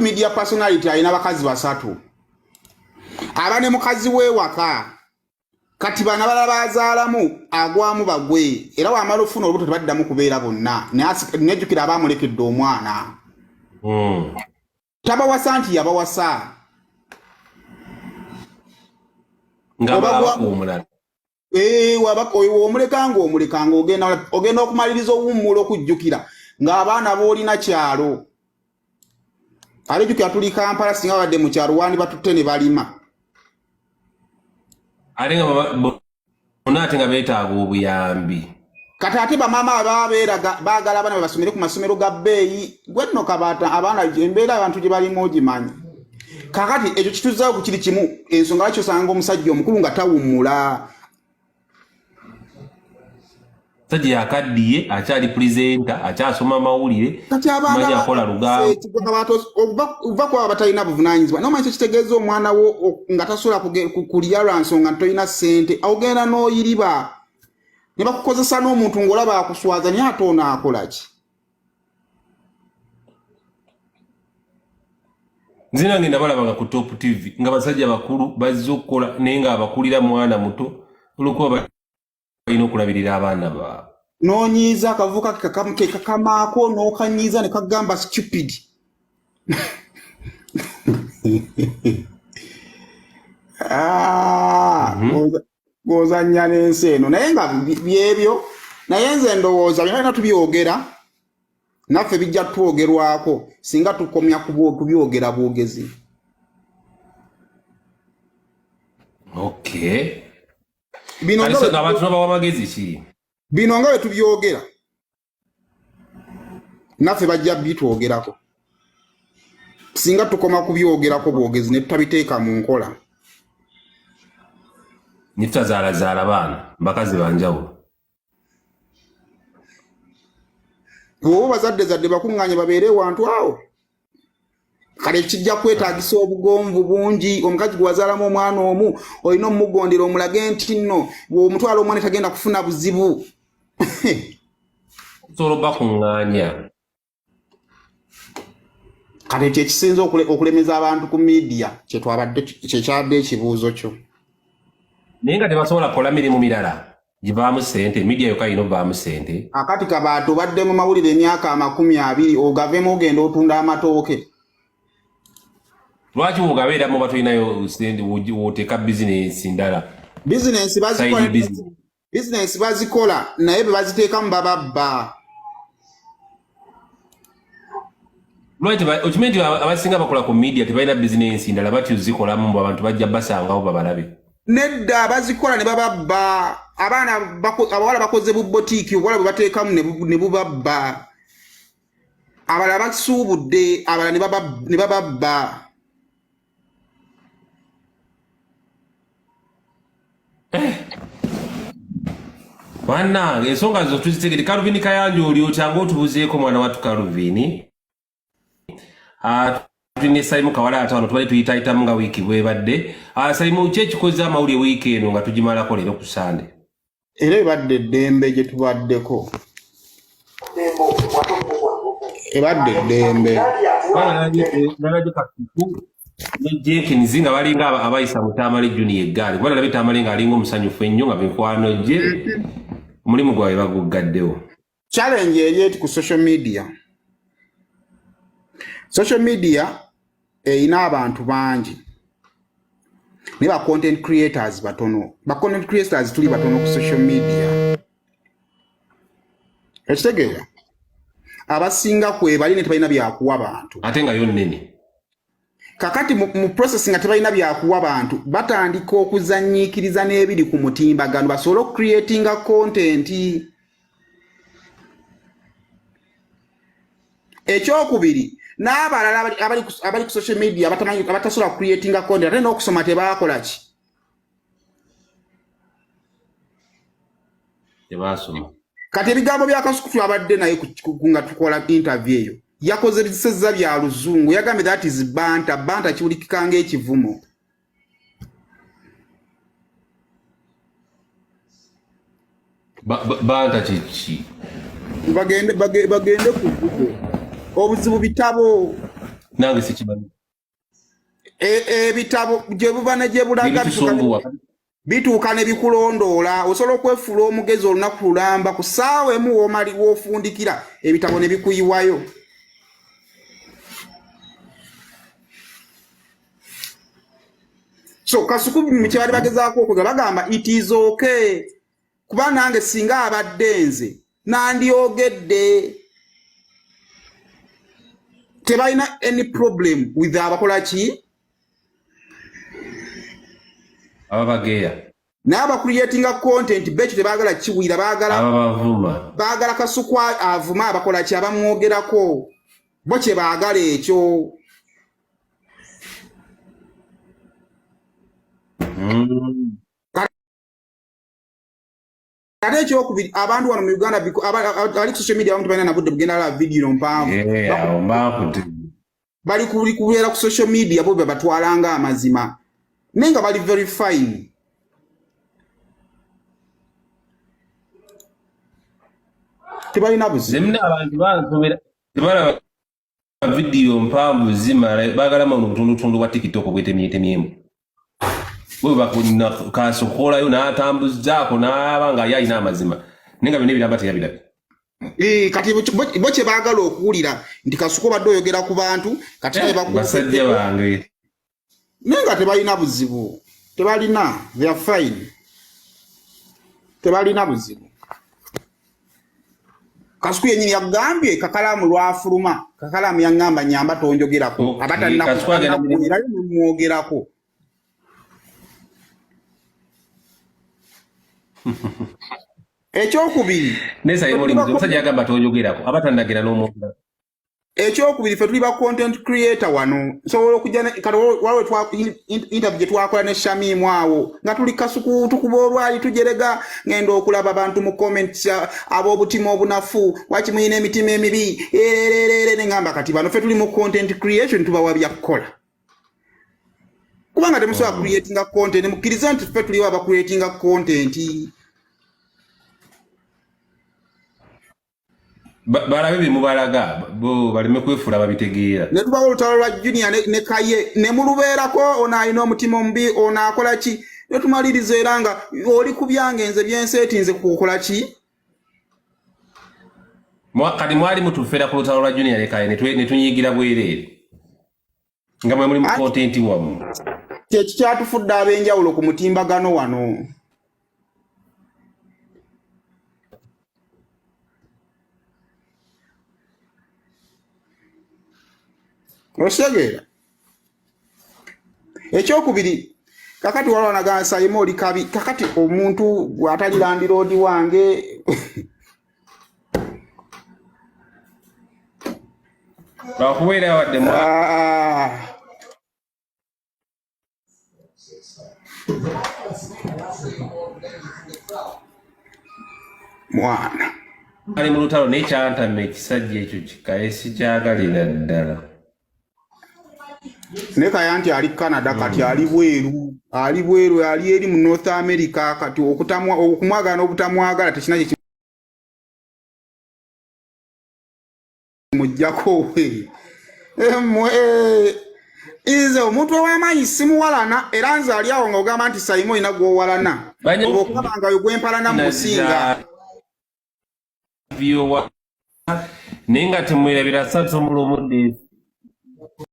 media personality alina bakazi basatu, aba ne mukazi we waka. Kati bana balala bazaalamu agwamu bagwe, era wamala ofuna olubuto tebaddamu kubeera bonna. Nejjukira aba amulekedde omwana. Tabawasa nti yabawasa. Nga baba omulala. Omuleka ng'omuleka ng'ogenda ogenda okumaliriza owummula okujjukira ng'abaana b'olina kyalo. Ate jjukira tuli Kampala, singa babadde mu kyalo wandibatutte ne balima. Ate nga bonna ate nga beetaaga obuyambi. Kati ate bamaama baba beeraga baagala abaana babasomere ku masomero ga bbeeyi. Gwe nno Kabaata, abaana embeera abantu gye balimu ogimanyi. Kaakati ekyo kituzaawo ku kiri kimu, ensonga lwaki osanga omusajja omukulu nga tawummula. Musajja yakaddiye, akyali pulezenta, akyasoma amawulire, Kati abaana manyi akola lugambo. Kabaata, ova ku abo abatalina buvunaanyizibwa. Naye omanyi kyekitegeeza omwana wo nga tasobola kulya lwa nsonga nti tolina ssente, ogenda n'oyiriba ne bakukozesa n'omuntu ng'olaba akuswaza, naye ate ono akola ki? Nze nange nabalabanga ku Top TV nga basajja bakulu bazze okukola, naye ng'abakulira mwana muto olw'okuba balina okulabirira abaana baabwe. N'onyiiza akavubuka ke kakamaako n'okanyiiza ne kagamba stupid. Ng'ozannya n'ensi eno, naye nga byebyo. Naye nze ndowooza byonna byonna tubyogera, naffe bijja twogerwako singa tukomya kubyogera bwogezi. Bino Kale nga so, bwe abantu babawa amagezi ki? Bino nga bwe tubyogera, naffe bajja bitwogerako singa tukoma kubyogerako bwogezi ne tutabiteeka mu nkola. Ne tutazaalazaala baana bakazi banjawulo. Bw'oba bazadde zadde bakuŋŋaanye babeere wantu awo, kale kijja kwetaagisa obugonvu bungi. Omukazi gwe wazaalamu omwana omu olina omugondera, omulage nti nno bw'omutwala omwana tagenda kufuna buzibu. Osobola obakuŋŋaanya. Kati ekyo ekisinza okulemeza abantu ku media kyekyabadde ekibuuzo kyo. Naye nga tebasobola kukola mirimu mirala givaamu ssente, media yokka erina ovaamu ssente. Akati Kabaata, obadde mu mawulire emyaka 20, ogavemu ogenda otunda amatooke. Lwaki wogabeeramu oba tolinayo ssente w'oteeka bizinensi ndala? Bizinensi bazikola. Side business. Bizinensi bazikola, naye bwe baziteekamu bababba. Lwaki okimanyi nti abasinga bakola ku media tebalina bizinensi ndala, batyo zikolamu mbu abantu bajja basangawo babalabe? Nedda, bazikola ne bababba. Abaana abawala bakoze bu botiiki, obuwala bwe bateekamu ne bubabba. Abalala basuubudde, abalala ne bababba. Bannange, ensonga zo tuzitegere. Calvin Kayanja, oli otya ng'otubuzeeko mwana wattu Calvin? Tulina Saimu Kawala ate wano tubadde tuyitayitamu nga wiiki bwebadde. Saimu, ki ekikoze amawulire wiiki eno nga tugimalako leero ku Sande? Era ebadde eddembe gye tubaddeko, ebadde eddembe. Nalabye Kasuku ne Jenkins nga balinga abayisa mu Tamale Junior eggaali, kuba nalabye Tamale ng'alinga omusanyufu ennyo nga mikwano gye omulimu gwabwe baguggaddewo. Challenge eri eti ku social media: social media erina abantu bangi, naye ba content creators batono. Ba content creators tuli batono ku social media, ekitegeera abasinga kwebali ne tebalina byakuwa bantu. Ate nga yo nnene. Kakati mu process nga tebalina byakuwa bantu, batandika okuzanyiikiriza n'ebiri ku mutimbagano basobole okucreatinga content. Ekyokubiri, n'abalala abali ku social media abatasobola kucreatinga content, ate n'okusoma tebaakola ki? Tebaasoma. Kati ebigambo bya Kasuku twabadde naye nga tukola interview eyo, yakoze bisezza bya luzungu, yagambye that is banter. Banter kiwulikika ng'ekivumo. Banter kyeki? Bagende ku Google. Obuzibu bitabo. Nange sikimanyi. Ebitabo gye buva ne gye bulaga bituuka ne bikulondoola. Osobola okwefuula omugezi olunaku lulamba, ku ssaawa emu w'omali w'ofundikira ebitabo ne bikuyiwayo. So Kasuku kye bali bagezaako okwogera, bagamba it is okay, kuba nange singa abadde nze nandyogedde. Tebalina any problem with abakola ki? Ababageya. Naye abacreatinga content bekyo tebaagala kiwulira, baagala ababavuma. Baagala Kasuku avuma abakola ki? Abamwogerako. Bo kye baagala ekyo. Ate ekyokubiri, abantu wano mu Uganda abali ku social media abamu tebalina na budde bugenda laba vidiyo mpanvu. Eh, awo mba Bali kubeera ku social media, bo be batwalanga amazima, naye nga bali very fine. Tebalina buzibu. Zemuna abantu bansobera, tebalaba vidiyo mpanvu zimala, baagala mu butundutundu bwa TikTok bwetemyetemyemu. Bwe bakasokolayo n'atambuzaako n'aba nga ye alina amazima, naye nga byonna ebiramba teyabirabye. Eh, kati bo kye baagala okuwulira nti Kasuku obadde oyogera ku bantu, kati naye Basajja bange. Naye nga tebalina buzibu, tebalina, they are fine, tebalina buzibu. Kasuku yennyini yagambye kakalaamu lwafuluma, kakalaamu yaŋŋamba nyamba tonjogerako. Aba Kasuku agenda talinakuwulirayo nemwogerako. Ekyokubiri, Naye Sayimu oli muzibu, omusajja yagamba tonjogerako, aba tannagera n'omwogera. Ekyokubiri, ffe tuli ba content creator wano. Nsobola okujja kati waliwo interview gye twakola ne Shamimu awo nga tuli Kasuku, tukuba olwali tujerega, ngenda okulaba abantu mu comments, ab'obutima obunafu, waki muyina emitima emibi ererere, ne ngamba kati bano ffe tuli mu content creation, tubawa bya kukola, kubanga temusobola creatinga content. Mukkirize nti ffe tuliwo aba creatinga content. Balabe bye mubalaga, bo baleme kwefuula babitegeera. Ne tubawo olutalo lwa Junior ne Kaye ne mulubeerako, ono alina omutima omubi, ono akola ki, ne tumaliriza era nga oli ku byange nze byenseetinze kukola ki. Kati mwali mutufera ku lutalo lwa Junior ne Kaye, ne tunyiigira bwereere nga mwe muli mu content wammwe. Kyekikyatufudde ab'enjawulo ku mutimbagano wano. Okitegeera? Ekyokubiri, kakati waliwo nagansayimu oli kabi. Kakati omuntu gw'atali landlord wange. Lwakubeera wadde Ah, mwana. Ali mu lutalo, naye kyantama ekisajja ekyo kikaye, sikyagalira ddala. Ne Kaya nti ali Canada, kati ali bweru, ali bweru, ali eri mu North America. Kati okumwagala n'obutamwagala tekina kye kimuggyako. Mmwe, nze omuntu ow'amaanyi simuwalana, era nze ali awo ng'ogamba nti Sayimu olina gw'owalana, oba okulaba nga gwempalana musinga. Vyowa, naye nga temwerabira satu mulumudde.